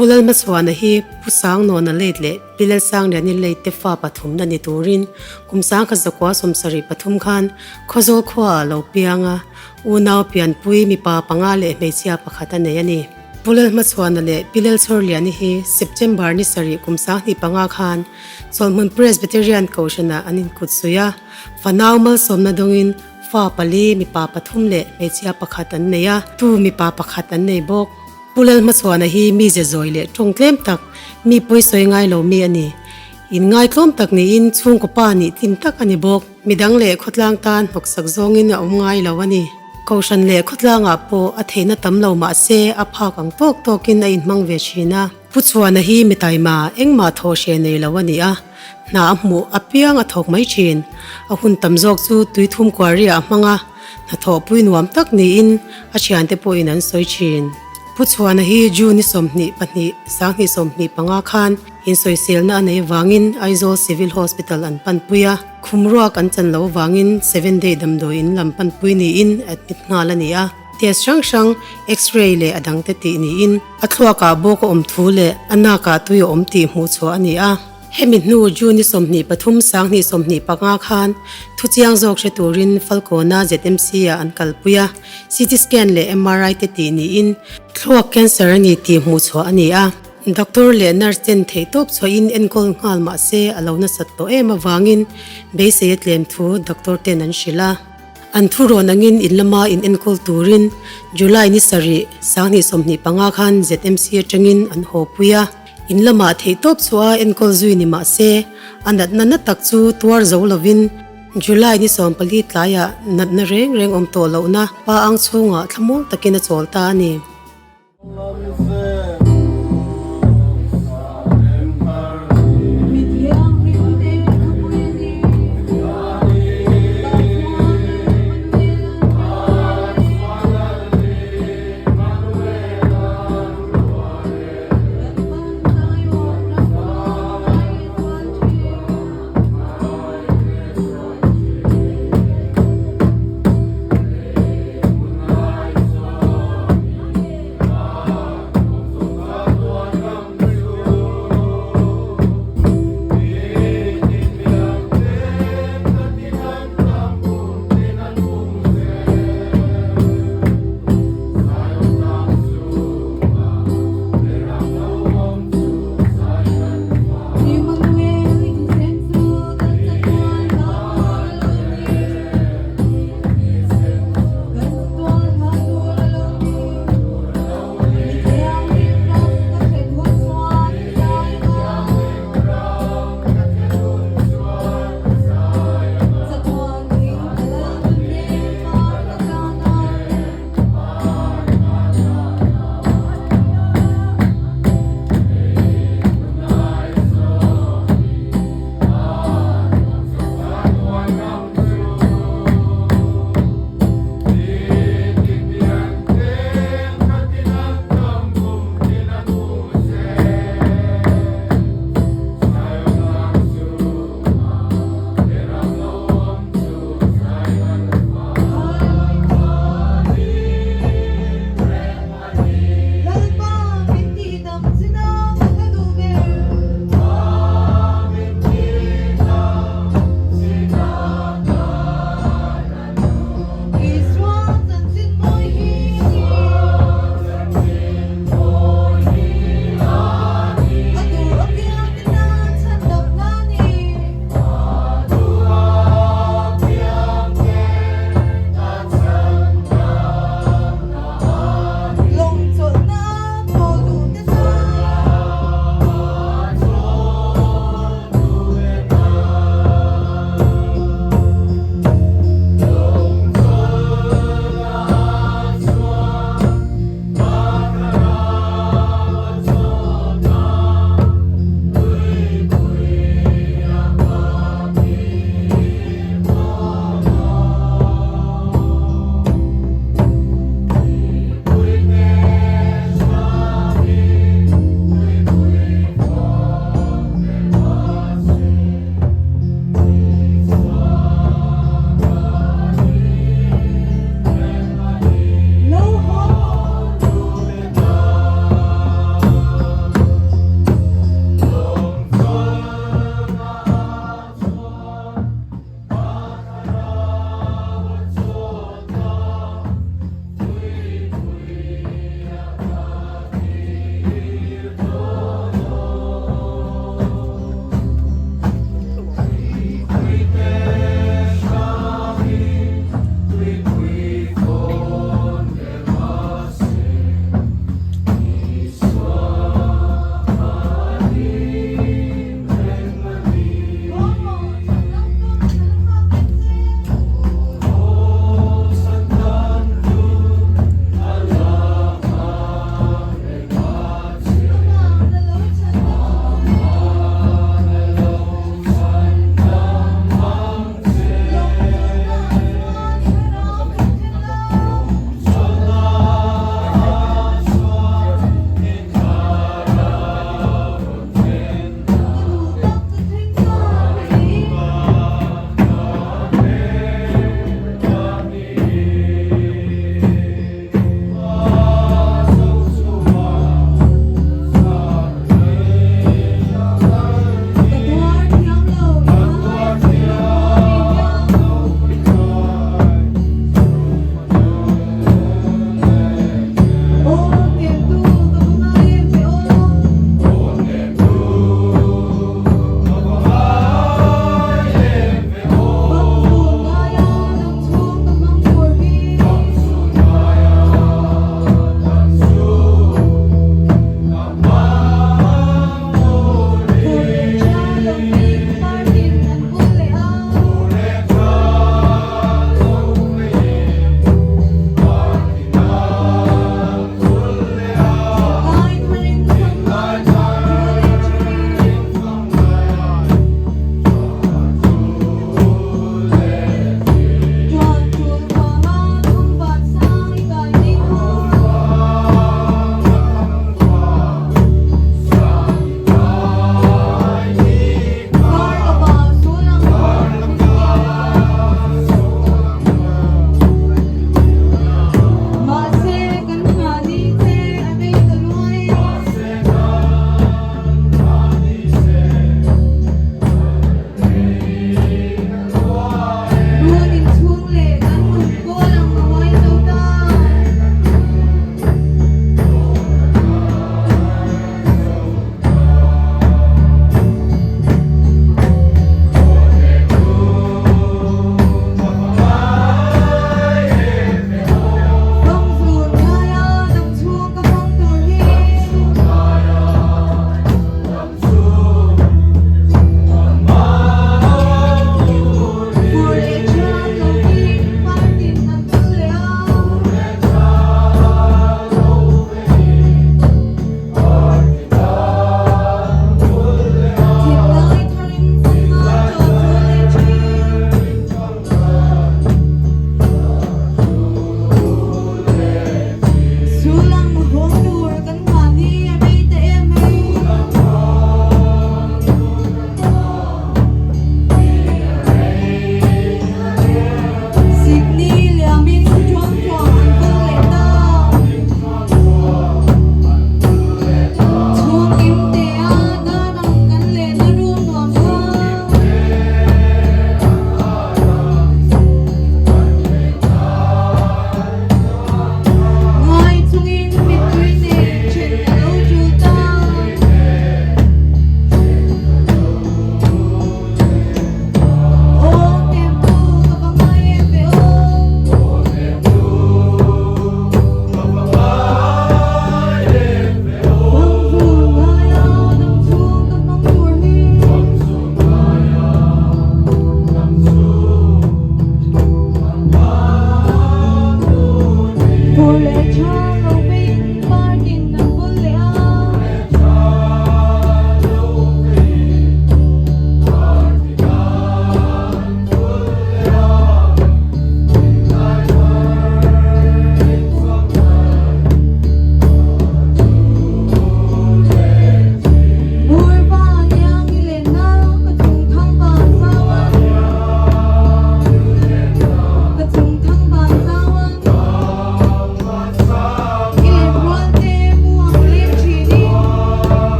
Pu Lalhmachhuana hi Pu Sangnawna late leh Pi Lalsangliani late te fa pathumna ni turin kum 1973 khan Khawzawl khuaah a lo piang a, unau pianpui mipa panga leh hmeichhia pakhat a nei a ni. Pu Lalhmachhuana leh Pi Lalchhawrliani hi September ni sarih kum 2005 khan Chawlhmun Presbyterian Kohhranah an inkut suih a, fanau malsawmna dawngin fa pali mipa pathum leh hmeichhia pakhat an nei a, tu mipa pakhat an nei bawk. Pu Lalhmachhuana hi mi ze zawi leh tawng tlem tak, mi pawisawi ngai lo mi a ni. Inngaitlawm tak niin chhungkaw pa nih tlin tak a ni bawk. Midang leh khawtlang tan hnawksak zawngin a awm ngai lo a ni. Kohhran leh khawtlangah pawh a theihna tam lo mah se a phak ang tawk tawkin a inhmang ve thin a. Pu Chhuana hi mi taima engmah thawh hre nei lo a ni a, hna a hmuh apiang a thawk mai thin. A hun tam zawk chu tuithum kuariah a hmang a, hnathawhpui nuam tak niin a thiante pawhin an sawi thin. Pu Chhuana hi June ni 22, 2025 khan insawiselna a nei vangin Aizawl Civil Hospital an panpui a, khum ruak an chan loh vangin Seven Day damdawi in lam panpui niin admit nghal a ni a. Test hrang hrang, X-ray leh a dangte tih niin a thluakah bawk a awm thu leh a nakah tui a awm tih hmuh chhuah a ni a. Hemi hnu June ni 23, 2025 khan thuchiang zawk hre turin Falkawna ZMC-ah an kalpui a, CT scan leh MRI te tih niin thluak cancer a ni tih hmuh chhuah a ni a. Doctor leh nurse ten theihtawp chhuahin enkawl nghal mah se a lo nasat tawh em avangin beisei a tlem thu doctor ten an hrilh a. An thurawn angin in lama in enkawl turin July ni sarih, 2025 khan ZMC atangin an haw pui a. In lamah theihtawp chhuah a enkawl zui ni mah se, a natna na tak chu tuar zo lovin July ni 14 tlaiah natna reng reng awm tawh lohna pa ang chhungah thlamuang takin a chawl ta a ni.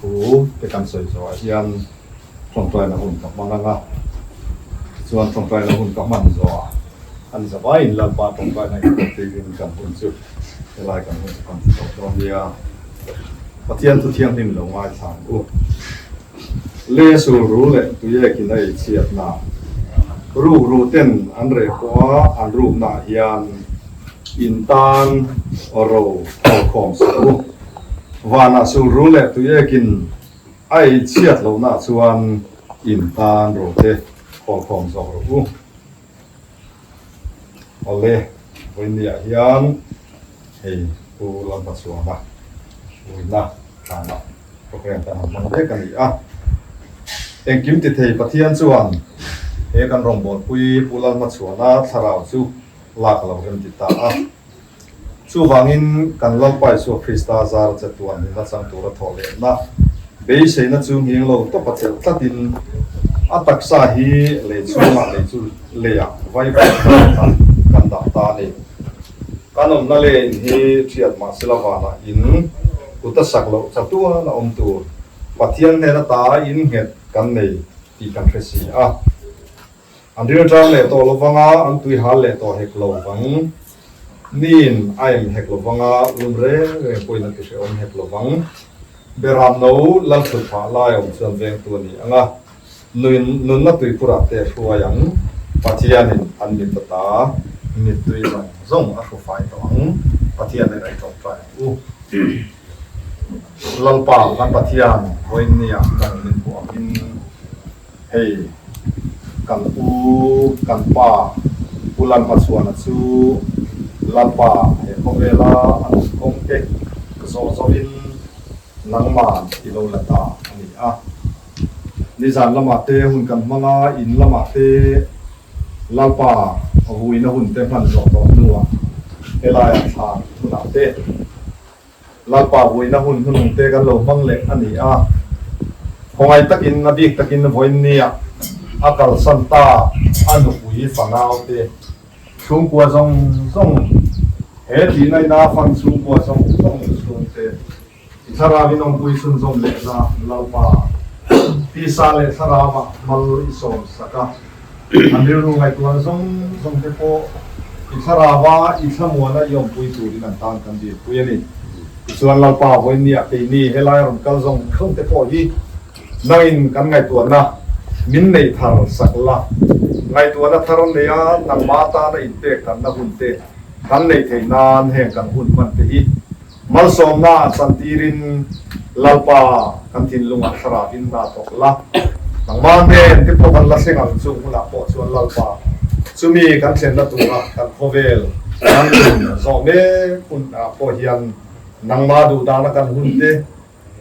Thu te kan sawi zawhah hian tawngtaina hun ka hmang ang a, tichuan tawngtaina hun ka hman zawhah an zavaiin Lalpa tawngtaina inkhawmtirin kan hun chu helai kan hun chu kan ti tawh dawn nia. Pathian thu thianghlim lo ngaithla ang u. Le sulru leh tuiekin a eichhiatna rukru ten an reh pawha an ruknaah hian in tan ro thawlkhawm suh u. Vanah sulru leh tuiekin a eichhiat lohnaah chuan in tan ro te thawlkhawm zawk rawh u. Awle, vawiinniah hian hei Pu Lalhmachhuana uina thlanah Program kan han hmang mek a ni a. Engkim ti thei Pathian chuan he kan rawngbawlpui Pu Lalhmachhuana thlarau chu lak a lo rem ti ta a. Chuvangin kan Lalpa Isua Krista zar chatuan nunna chang tura thawh lehna beiseina chu nghing lo tawpa chelh tlatin a taksa hi lei chhungah lei chu leiah vai vai kan dah ta a ni. Kan awmna lane hi thiat mahsela vanah in kut a sak loh chatuan a awm tur Pathian hnen ata in nghet kan nei tih kan hre si a. An rilṭam leh tawh lovanga an tui hal leh tawh hek lo vang. Nin a em hek lovanga lum reng reng pawhin a ti hrehawm hek lovang. Beram no lal thut phah lai awm chuan vengtu a ni ang a. Nuin nunna tuikhurah te a hruai ang, Pathianin an mit ata mittui zawng zawng a hru fai tawh ang, Pathian nen a i tawngtai ang u. Lalpa kan Pathian vawiinniah nang min hmuh angin hei kan u kan pa Pu Lalhmachhuana chu Lalpa he khawvela a nun kawng te zawh zawhin nangman i lo la ta a ni a. Nizan lamah te hun kan hmang a, in lamah te Lalpa vuina hun te hman zawh tawh hnuah helaiah thlan hunah te Lalpa vuina hun hnunung te kan lo hmang leh a ni a. Khawngaih takin a bik takin vawiinniah a kalsan ta a nupui fanau te chhungkua zawng zawng he tihnaihna fan chhungkua zawng zawng chhungte I thlarau in awmpui chhunzawm lehna Lalpa, tisa leh thlarauah mal i sawm sak a, an rilru ngaihtuahna zawng zawng te pawh i thlaraua i thlamuana i awmpui turin an tan kan dirpui a ni. Tichuan Lalpa, vawiinniah keini helai rawn kal zawng zawng te pawh hi nangin kan ngaihtuahna min nei thar sak la, ngaihtuahna thar nei a nangmah atana inpek thanna hun te kan neih theih nan heng kan hun hman te hi Malsawmna a chantirin Lalpa kan thinlungah thlarauin hna thawk la, nangmah hnen te pawh kan la thleng ang chung hunah pawh chuan Lalpa chumi kan thlenna tura kan khawvel kan nun zawh mek hunah pawh hian nangmah duhdana kan hun te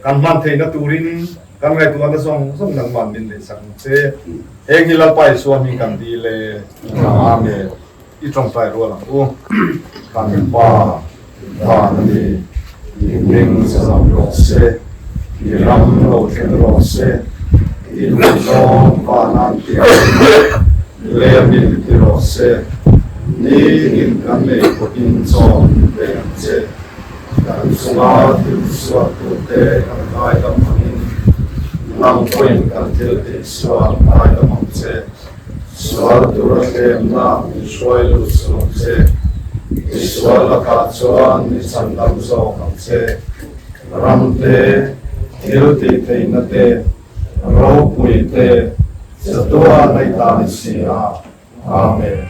kan hman theihna turin kan ngaihtuahna zawng zawng nangmah min neihsak ang che. Heng hi Lalpa Isua hming kan dil e. Amen. I tawngtai rual ang u. Kan Pa van a ni, i hming zam rawh se, i ram lo thleng rawh se, i duhzawng van an ti ang in lem in ti rawh se, nitin kan nei pawhin chaw min pe ang che, kan chunga thil sual turte kan ngaidam angin nang pawhin kan thil tih sual ngaidam ang che. Sual tura tlemna min hruai lut suh ang che. I sual lakah chuan mi chhandam zawk ang che. Ram te, thil tih theihna te, ropui te, chatuan a i ta ni si a. Amen.